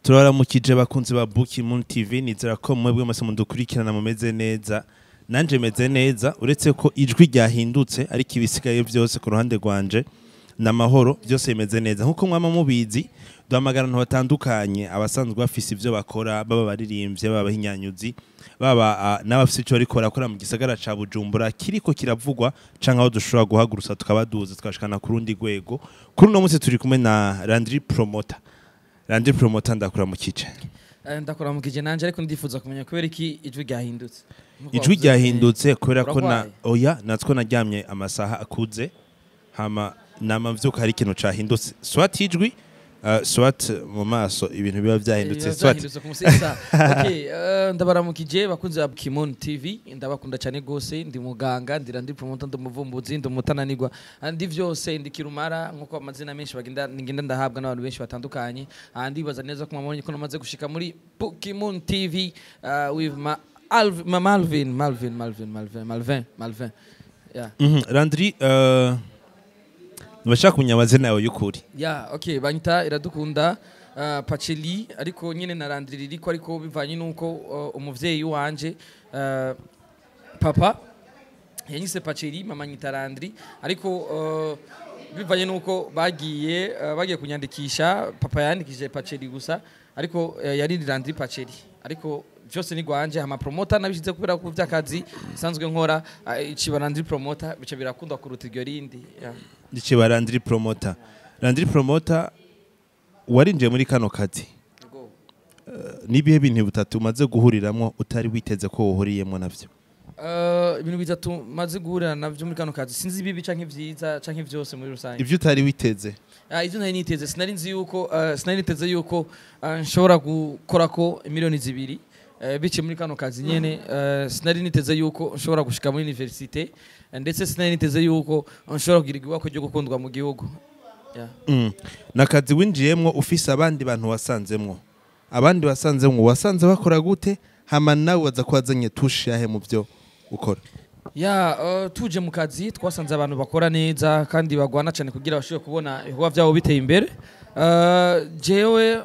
Turabaramukije bakunzi ba Buki Moon TV. Nizera ko mwebwe mwese mudukurikirana mumeze neza. Nanje meze neza, uretse ko ijwi ryahindutse, ariko ibisigaye byose ku ruhande rwanje n'amahoro, byose bimeze neza. Nkuko mwama mubizi, duhamagara abantu batandukanye, abasanzwe bafise ivyo bakora, baba baririmbye, baba abahinyanyuzi, baba n'abafise ico bariko barakora mu gisagara ca Bujumbura kiriko kiravugwa, canke aho dushobora guhagurusa tukabaduza, tukashikana ku rundi rwego. Kuri uno munsi turi kumwe na Landry Promoter. Landry Promoter, ndakuramukije. Ndakuramukije nanje, ariko ndifuza kumenya kubera iki ijwi ryahindutse. Nkuko Ijwi wavuze, ryahindutse kubera ko na Uragwaye? Oya, natwo naryamye amasaha akuze, hama nama mvyuka hari ikintu cahindutse, soit ijwi, soit mu maso ibintu biba vyahindutse, biba soit vyahindutse ku musesa. Okay, ndabaramukije bakunzi ba Kimon TV, ndabakunda cyane gose. Ndi muganga, ndi Landry Promoter, ndi umuvumbuzi, ndi umutananirwa, ndi vyose, ndi kirumara, nkuko amazina menshi bagenda ngenda ndahabwa n'abantu benshi batandukanye. Ndibaza neza ko mwabonye ko namaze gushika muri Pokemon TV with ma Alv, ma Malvin, Malvin, Malvin, Malvin, Malvin, Malvin. Yeah. Landry, ntibashaka kumenya amazina yawe y'ukuri. Ya, okay, banyita Iradukunda Pacheli, ariko nyine na Landry ririko, ariko bivanye nuko umuvyeyi wanje, papa yanyise Pacheli, mama nyita Landry, ariko bivanye nuko bagiye kunyandikisha, papa yandikishije Pacheli gusa, ariko yari Landry Pacheli, ariko byose ni gwanje. Hama Promoter nabishize kubera ko vy'akazi sanzwe nkora, iciba Landry Promoter, bica birakundwa kuruta iryo rindi, yeah. Ndiciba Landry Promoter. Landry Promoter, warinjiye muri kano kazi. Yego. Nibihe bintu bitatu umaze guhuriramwo utari witeze ko wohuriyemwo navyo? Ibintu bitatu maze guhurira navyo muri kano kazi, sinzi ibibi canke vyiza canke vyose muri rusange. Ivyo utari witeze. Ivyo ntari niteze, sinari niteze yuko nshobora gukorako miliyoni 2 biciye muri kano kazi nyene. Sinari niteze yuko nshobora gushika muri université, ndetse sinari niteze yuko nshobora kugira igwako ryo gukundwa mu gihugu, yeah. Nakazi winjiyemwo ufise abandi bantu wasanzemwo, abandi wasanzemwo wasanze bakora gute? Hama nawe waza ko wazanye touche yahe mu byo ukora? Ya, tuje mu kazi twasanze abantu bakora neza kandi bagwana cyane kugira bashobore kubona ibikorwa byabo biteye imbere. Jewe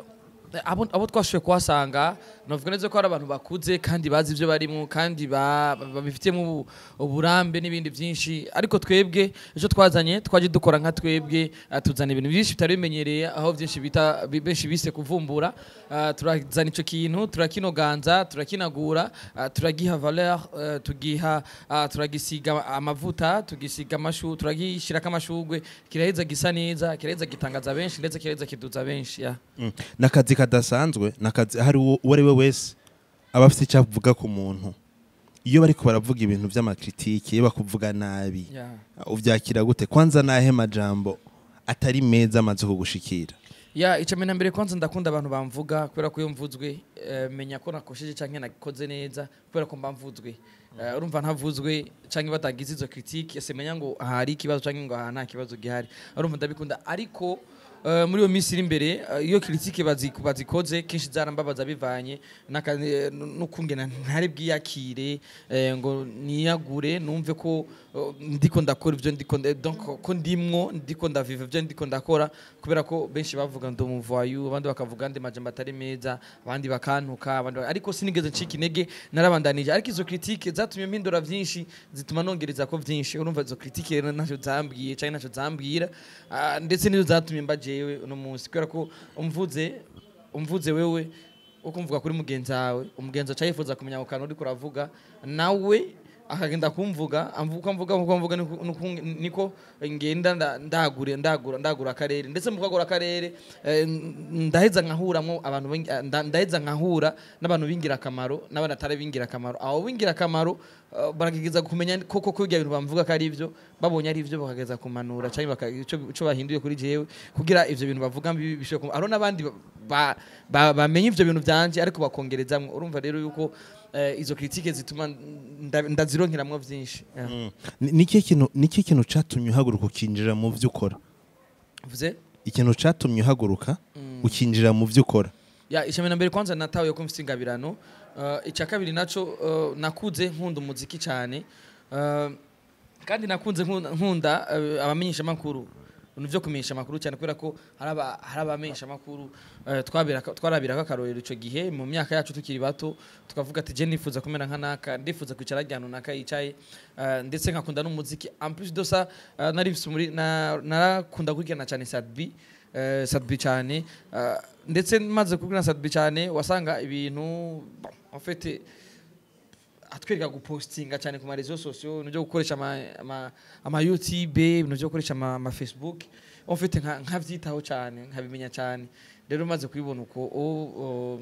abo twashoboye kuhasanga, navuga neza ko ari abantu bakuze kandi bazi ibyo barimo kandi babifitiyemo uburambe n'ibindi byinshi. Ariko twebwe icyo twazanye, twaje dukora nka twebwe, tuzana ibintu byinshi bitari bimenyereye, aho byinshi bita benshi bise kuvumbura. Turazana ico kintu, turakinoganza, turakinagura, turagiha valeur, tugiha, turagisiga amavuta, tugisiga amashu, turagishyirako amashugwe, kiraheza gisa neza, kiraheza gitangaza benshi, ndetse kiraheza kiduza benshi, yeah. Nakazi kadasanzwe, nakazi hari uwo ari we wese aba afite icyo avuga ku muntu. Iyo bariko baravuga ibintu vy'ama critiques, iyo bakuvuga nabi, uvyakira gute? Kwanza nahe majambo atari meza amaze kugushikira? Ya, icya mbere na mbere, kwanza ndakunda abantu bamvuga, kubera ko iyo mvuzwe, menya ko nakosheje canke nakoze neza, kubera ko mba mvuzwe. Urumva ntavuzwe canke batagize izo critique, ese menya ngo ahari ikibazo canke ngo aha nta kibazo gihari. Urumva ndabikunda, ariko muri iyo minsi iri imbere, iyo critique bazikoze kenshi zarambabaza, bivanye n'ukungena ntari bwiyakire, ngo niyagure, numve ko ndiko ndakora ivyo ndiko donc ko ndimwo, ndiko ndaviva ivyo ndiko ndakora, kubera ko benshi bavuga ndi umuvayu, abandi bakavuga andi majambo atari meza, abandi bakantuka, abandi ariko sinigeze ncika intege, narabandanije. Ariko izo critique zatumye mpindura vyinshi, zituma nongereza ko vyinshi. Urumva izo critique rero ntacyo zambwiye canke ntacyo zambwira, ndetse nizo zatumye mba jewe uno munsi, kubera ko umvuze wewe, ukumvuga kuri mugenzi wawe, umugenzi aca yifuza kumenya ako kantu uriko uravuga, nawe akagenda kumvuga, amvuga mvuga uko mvuga, niko ngenda ndagure, ndagura, ndagura akarere. Ndetse mu kwagura akarere, ndaheza nkahuramwo abantu ndaheza nkahura n'abantu b'ingirakamaro n'abandi atari b'ingirakamaro. Abo b'ingirakamaro barageza kumenya koko ko ibyo bintu bamvuga ko ari ibyo, babonye ari ibyo, bakageza kumanura cyangwa ico bahinduye kuri jewe, kugira ivyo bintu bavuga mbi bishobore hariho n'abandi bamenya ivyo bintu vyanje, ariko bakongerezamwo. Urumva rero yuko izo critique zituma ndazironkeramwo vyinshi, yeah. Niki kintu catumye uhaguruka ukinjira mu vyo ukora? Vuze? Ikintu catumye uhaguruka ukinjira mu vyo ukora. Ya, icya mbere na mbere, kwanza natahuye ko mfite ingabirano. Icya kabiri naco, nakuze nkunda umuziki cyane, kandi nakunze nkunda abamenyeshamakuru. Ibintu vyo kumenyesha amakuru cyane, kubera ko hari abamenyesha amakuru twarabirako akarorero ico gihe mu myaka yacu tukiri bato, tukavuga ati: "Je nifuza kumera nka naka, ndifuza kwicara ahantu naka yicaye." Ndetse nkakunda n'umuziki. En plus de ça, nari mfise muri narakunda gukurikirana cyane Sat-B, Sat-B cyane, ndetse maze gukurikirana Sat-B cyane, wasanga ibintu, bon, en fait atwereka gupostinga cyane ku ma réseaux sociaux, ibintu byo gukoresha ama YouTube, ibintu byo gukoresha ama Facebook. En fait nkavyitaho cyane, nkabimenya cyane. Rero maze kubibona uko,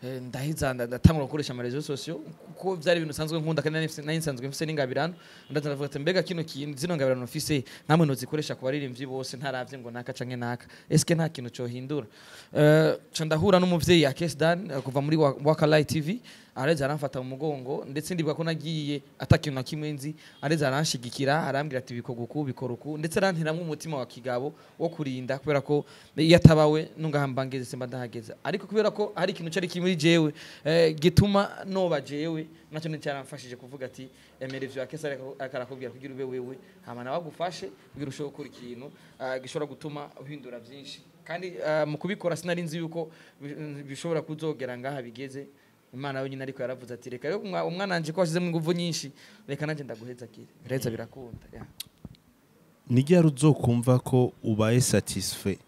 ndaheza ndatangura gukoresha ama réseaux sociaux, kuko byari ibintu nsanzwe nkunda kandi nari nsanzwe mfise n'ingabirano. Ndaza ndavuga ati: "Mbega kino kintu, zino ngabirano mfise, namwe nozikoresha ku baririmbyi bose, ntaravye ngo naka canke naka, eske nta kintu cohindura?" Ca ndahura n'umuvyeyi Akes Dan, kuva muri Waka Light TV, areza aramfata mu mugongo. Ndetse ndibuka ko nagiye atakintu na kimwe nzi, areza aranshigikira, arambwira ati: "Bikorwa uku, bikora uku." Ndetse aranteramwo umutima wa kigabo wo kurinda, kubera ko iyo atabawe nungahamba ngeze simba ndahageze. Ariko kubera ko hari ikintu cari kiri muri jewe, gituma noba jewe, nacyo ni cyaramfashije kuvuga ati: "Emera ivyo Akes ariko arakubwira kugira ube wewe, hama nawe agufashe kugira ushobore gukora ikintu gishobora gutuma uhindura byinshi." Kandi mu kubikora sinari nzi yuko bishobora kuzogera ngaha bigeze. Imana yonyine, ariko yaravuze ati: "Reka rero umwana wanje ko washyizemo ingufu nyinshi, reka nanjye ndaguheza kire." Biraheza birakunda, yeah. Ni ryari uzokumva ko ubaye satisfait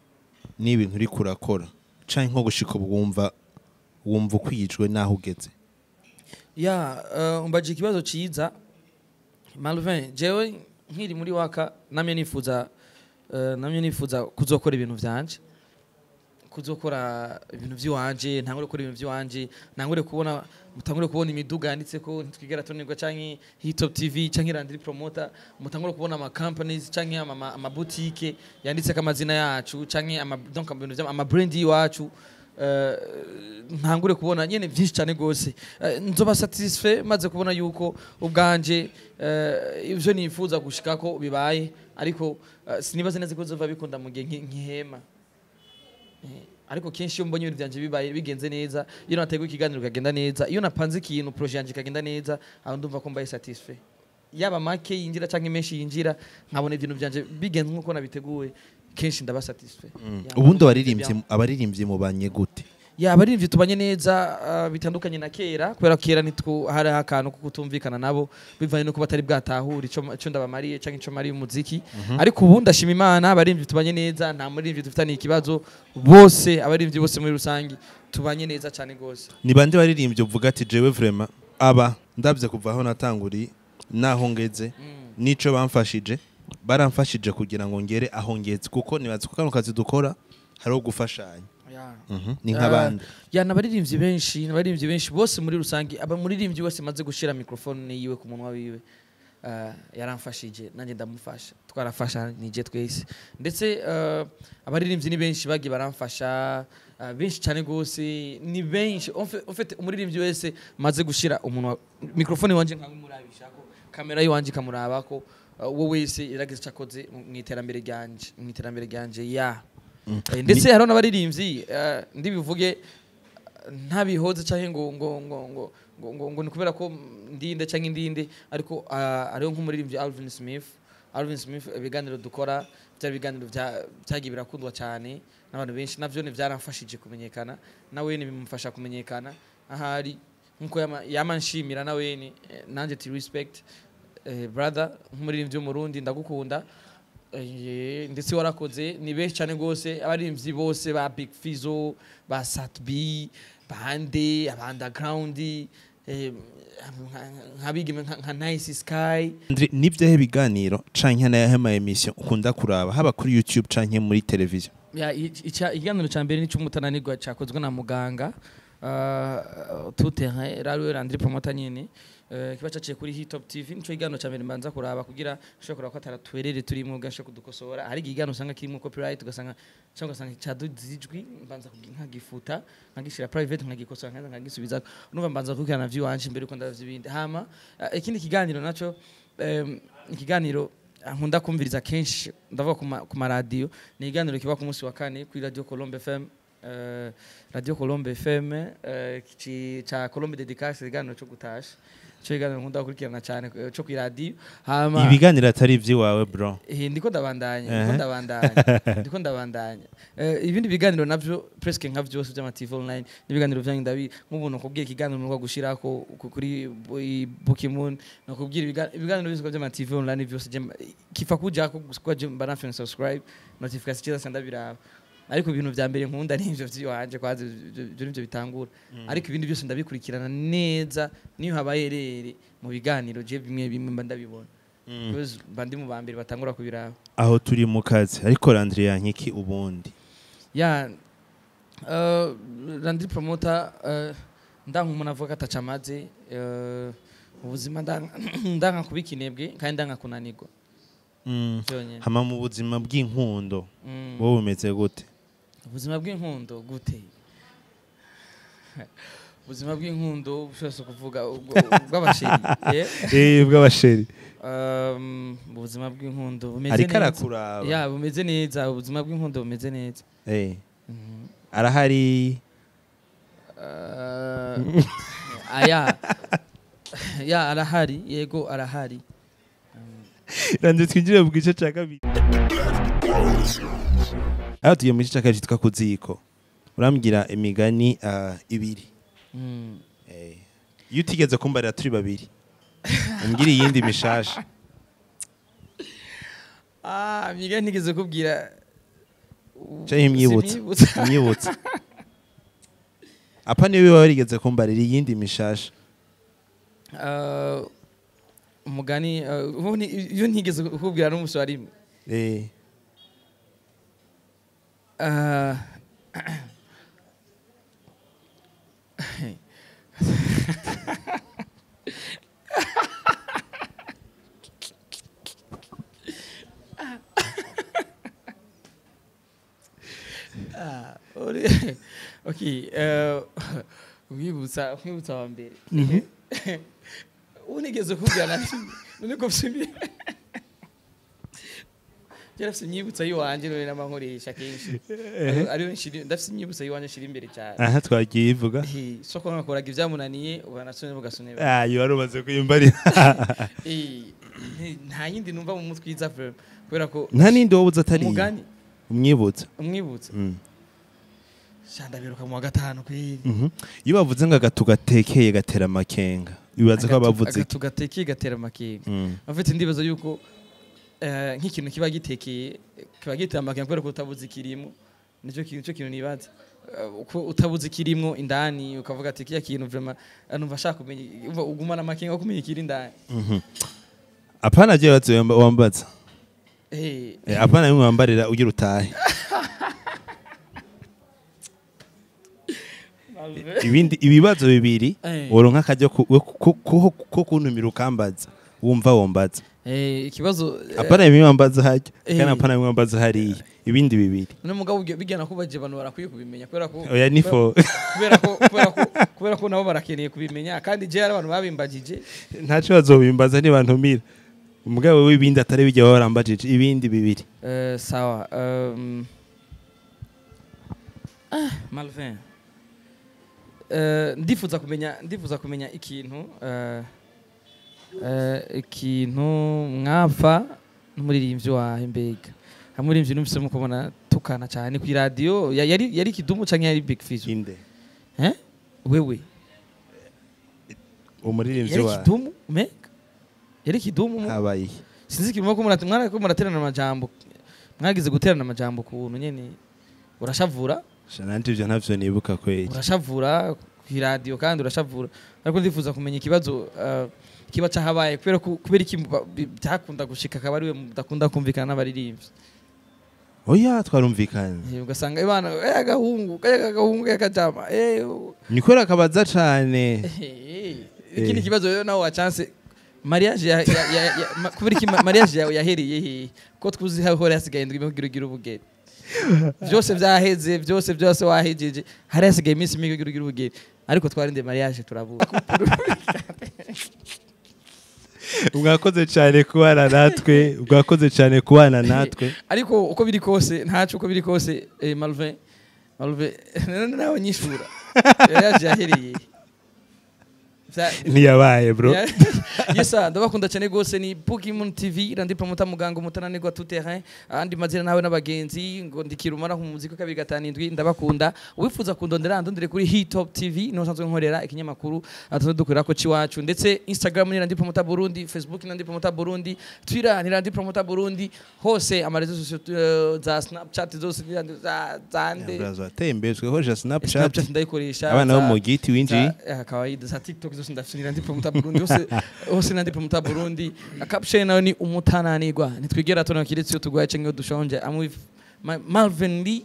n'ibintu uriko urakora, canke nko gushika ubu wumva ukwijwe n'aho ugeze? Ya, umbaje ikibazo ciza, Malvin. Jewe nkiri muri Waka namye nifuza kuzokora ibintu vyanje, kuzokora ibintu vy'iwanje, ntangure gukora ibintu vy'iwanje, ntangure kubona, mutangure kubona imiduga yanditse ko Ntitwigera Tunirwa canke Hitop TV canke Landry Promoter, mutangure kubona ama companies canke ama boutique yanditseko amazina yacu canke ama, donc ibintu ama brand y'iwacu. Ntangure kubona nyene byinshi cyane gose. Nzoba satisfait maze kubona yuko ubwanje ivyo nifuza gushikako bibaye, ariko sinibaza neza ko bizova bikunda mu gihe nkihema. Ariko kenshi iyo mbonye ibintu byanje bibaye, bigenze neza, iyo nateguye ikiganiro kikagenda neza, iyo napanze ikintu, projet yanje ikagenda neza, aho ndumva ko mbaye satisfait. Yaba make yinjira canke menshi yinjira, nkabona ibintu byanje bigenze nkuko nabiteguye, kenshi ndaba satisfait. Ya, Ubundi ndumva. Abaririmbyi mubanye gute? Ya, abaririmbyi tubanye neza, bitandukanye na kera, kubera kera nitwo hari akantu ko kutumvikana nabo bivanye nuko batari bwatahura ico ndabamariye canke ico mariye umuziki. Ariko ubu ndashima Imana, abaririmbyi tubanye neza, nta muririmbyi dufitaniye ikibazo. Bose, abaririmbyi bose muri rusangi tubanye neza cyane gose. Ni bande baririmbyi uvuga ati: "Jewe vraiment aba ndabye kuva aho natanguriye naho ngeze, nico bamfashije, baramfashije kugira ngo ngere aho ngeze"? Kuko nibaza ko kano kazi dukora hariho gufashanya. Ni nk'abandi? Ya, n'abaririmbyi benshi, n'abaririmbyi benshi bose muri rusangi. Aba muririmbyi wese maze gushira microphone yiwe ku munwa wiwe, yaramfashije, nanjye ndamufasha, twarafashanije twese. Ndetse abaririmbyi ni benshi bagiye baramfasha, benshi cyane gose, ni benshi. En fait umuririmbyi wese maze gushira umunwa microphone wanje nkamurabishako, kamera yiwanje ikamurabako, uwo wese yaragize icyo akoze mu iterambere ryanje, mu iterambere ryanje, ya. Ndetse hariho n'abaririmbyi, ndibivuge ntabihoze canke ngo ni kubera ko ndinde canke indinde, ariko hariho nk'umuririmbyi Alvin Smith. Alvin Smith, ibiganiro dukora byari ibiganiro byagiye birakundwa cyane n'abantu benshi, navyo ni byaramfashije kumenyekana, nawe ni bimufasha kumenyekana ahari nkuko yama nshimira nawe ni nanje ti respect, brother, nk'umuririmbyi w'Umurundi ndagukunda. Ndetse warakoze. Ni benshi cyane rwose, abaririmbyi bose ba Big Fizzo, ba Sat-B, bande aba underground, nk'abigeme nka Nice Sky. Andre, ni vyahe biganiro canke n'ayahe ma émission ukunda kuraba, haba kuri YouTube canke muri televiziyo? Ya, ikiganiro cya mbere ni cy'umutananirwa cyakozwe na muganga tout terrain rariwe Landry Promoter nyene, kiba caciye kuri Hitop TV. Nico kiganiro cya mbere mbanza kuraba kugira nshobore kuraba ko ataratwerere turimo, gashe kudukosora. Hari ikiganiro usanga kirimo copyright, ugasanga cyangwa ugasanga cyaduze ijwi, mbanza nkagifuta, nkagishira private, nkagikosora, nkaza nkagisubiza. Numva mbanza gukurikirana vy'iwanje mbere uko ndavya ibindi. Hama ikindi kiganiro naco, ikiganiro nkunda kumviriza kenshi, ndavuga ku maradiyo, ni ikiganiro kiba ku munsi wa kane kuri Radio Colombe FM, Radio Colombe FM, ca Colombe Dedicace, ikiganiro cyo gutasha. Ico kiganiro nkunda gukurikirana cyane, cyo ku iradiyo. Hama Ibiganiro atari ivy'iwawe, bro. Ndiko ndabandanya, ndiko ndabandanya, ndiko ndabandanya. Ibindi biganiro navyo presque nka vyose by'ama TV online n'ibiganiro vyanyu ndabi, nk'ubu nakubwiye ikiganiro muruka gushirako kuri Bukimoon, nakubwira ibiganiro byose by'ama TV online byose je kifa kujako kwa je mba nafise subscribe, notification cyose ndabiraba. Ariko ibintu vya mbere nkunda ni ivyo vy'iwanje kwazi, ivyo nivyo bitangura, ariko ibindi byose ndabikurikirana neza. Niyo habaye rere mu biganiro, je bimwe bimwe mba ndabibona, because mba ndi mu ba mbere batangura kubiraba. Aho turi mu kazi, ariko Landry yankiki ubundi? Ya, Landry Promoter, ndanka umuntu avuga ko ataca amaze ubuzima, ndanka kuba ikinebwe kandi ndanka kunanirwa byonyine. Hama mu buzima bw'inkundo, wowe umeze gute? Ubuzima bw'inkundo gute? Ubuzima bw'inkundo ushobora kuvuga bw'abasheri, eh? Eh, bw'abasheri. Ubuzima bw'inkundo bumeze Ariko neza. arakuraba. Ya, bumeze neza, ubuzima bw'inkundo bumeze neza. Arahari? Aya ya, arahari, yego arahari. Landry, twinjire mu gice cya kabiri. Aho tugiye mu gice cya kabiri cyitwa kuziko. Urambwira imigani ibiri. Iyo utigeze kumbarira turi babiri, umbwira iyindi mishasha. Ah, migani ntigeze kubwira. Canke imyibutsa. Simyibutsa. Imyibutsa. Apa niyo biba warigeze kumbarira, iyindi mishasha. Umugani ubu iyo ntigeze kukubwira n'umunsi wa rimwe. Okay, umwibutsa wa mbere unigeze kubwira na none ko mfise, ndafise imyibutsa yiwanje, none n'amankoresha kenshi ariyo ndafise imyibutsa yiwanje nshira imbere cyane. Aha twagiye ivuga. Soko nakoraga ibyamunaniye ubanasone bugasone. Ah, iyo wari umaze kuyimbarira. Nta yindi numva mu mutwe iza vraiment, kubera ko Nta nindi wowe uzi atari iyi? Umugani. Umwibutsa. Umwibutsa. Sha, ndabiruka mu wa gatanu kweli. Iyo bavuze ngo agatu gatekeye gatera amakenga, bibaza ko bavuze iki? Agatu gatekeye gatera amakenga. Afite, ndibaza yuko nk'ikintu kiba gitekeye kiba gitera amakenga kubera ko utabuze ikirimo. Nicyo kintu, nicyo kintu nibaza. Uko utabuze ikirimo indani, ukavuga ati kiya kintu vraiment, numva ashaka kumenya, umva ugumana amakenga yo kumenya ikiri indani. Apana je bibazo wambaza. Apana bimwe wambarira ugira utahe. Ibindi ibibazo bibiri woronka akajya ko kuntumira ukambaza, wumva wombaza. Ikibazo Apana bimwe wambaza harya kandi apana bimwe wambaza hariya, ibindi bibiri. None mugabo bijyana kubaje, abantu barakwiye kubimenya kubera ko Oya, ni fo. Kubera ko nabo barakeneye kubimenya, kandi je hari abantu babimbagije. Ntaco bazobimbaza nibantumira. Umugabo w'ibindi atari bijya warambajije, ibindi bibiri. Sawa. Malvin. Ndifuza kumenya ikintu ikintu mwapfa n'umuririmbyi wawe. Mbega hamuririmbyi numvise mukubona tukana cyane ku radio, yari Kidumu canke yari Big Fizzo? Inde? Eh, wewe. Umuririmbyi Yari wa Kidumu, mega yari Kidumu Habaye? Sinzi ikintu ko murate ko muraterana amajambo, mwagize guterana amajambo kuntu nyene urashavura. Sha, nanje ivyo ntavyo nibuka kweli. Urashavura ku radio kandi urashavura, ariko ndifuza kumenya ikibazo kiba cahabaye, kubera ko kubera iki byakunda gushika akaba ari we mudakunda kumvikana n'abaririmbyi. Oya, twarumvikanye. Ugasanga ibana agahungu kaya agahungu yakajama Ni kubera akabaza cane. Ikindi kibazo rero nawe wa chance mariage ya, ya, ya, ya kubera iki mariage yawe yahereye he, ko twuzi hahora hasigaye indwi imwe kugira ugire ubugeni, byose byaheze, byose byose wahejeje, hari hasigaye iminsi mike kugira ugire ubugeni, ariko twarinde mariage turabura. Mwakoze cyane kubana natwe, mwakoze cyane kubana natwe. Ariko uko biri kose ntaco, uko biri kose Malvin, Malvin none nawe nyishura, mariage yahereye he? Ntiyabaye, bro. Yes sir, ndabakunda cyane gose. Ni Pokemon TV, Randi Promoter, muganga umutananirwa tout terrain, andi mazina nawe n'abagenzi ngo ndikirumara ku muziki 257. Ndabakunda. Uwifuza kundondera, ndondere kuri Hit Top TV, niho nsanzwe nkorera, ikinyamakuru tuzo dukorera ko ciwacu. Ndetse Instagram ni Randi Promoter Burundi, Facebook ni Randi Promoter Burundi, Twitter ni Randi Promoter Burundi, hose ama réseaux sociaux, za Snapchat zose ni Randi za zande. Brazo wateye imbere, twikoresha Snapchat. Snapchat ndayikoresha. Abana bo mu giti winjiye. Kawaida za TikTok zose ndafite, ni Randi Promoter Burundi hose hose, Randi Promoter Burundi. Caption nayo ni umutananirwa, ntitwigera tuna kiretse iyo tugwaye canke iyo dushonje. I'm with my Marvin Lee,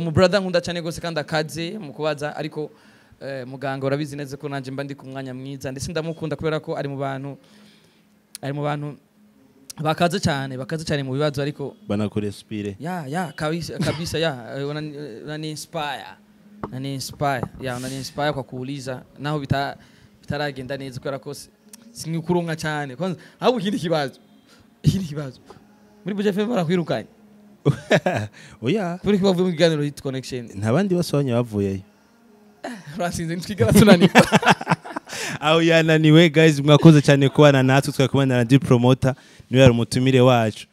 mu brother nkunda cyane gose kandi akaze mu kubaza, ariko muganga urabizi neza ko nanje mba ndi ku mwanya mwiza, ndetse ndamukunda kubera ko ari mu bantu bakaze cyane, bakaze cyane mu bibazo, ariko Banakurespire. Ya, kabisa kabisa, ya, unani inspire, unani inspire, ya, unani inspire kwa kuuliza naho bitaragenda neza kubera ko sinikuronka cyane. Kwanza ahubwo ikindi kibazo, muri Buja FM barakwirukanye? Oya. Kuri ko bavuye mu kiganiro Hit Connection. Nta bandi bose banye bavuyeyo. Urasinze, ntitwigera tunanirwa. Aho yananiwe. Guys, mwakoze cyane kubana natwe. Twari kumwe na Randi Promoter, niwe yari umutumire wacu.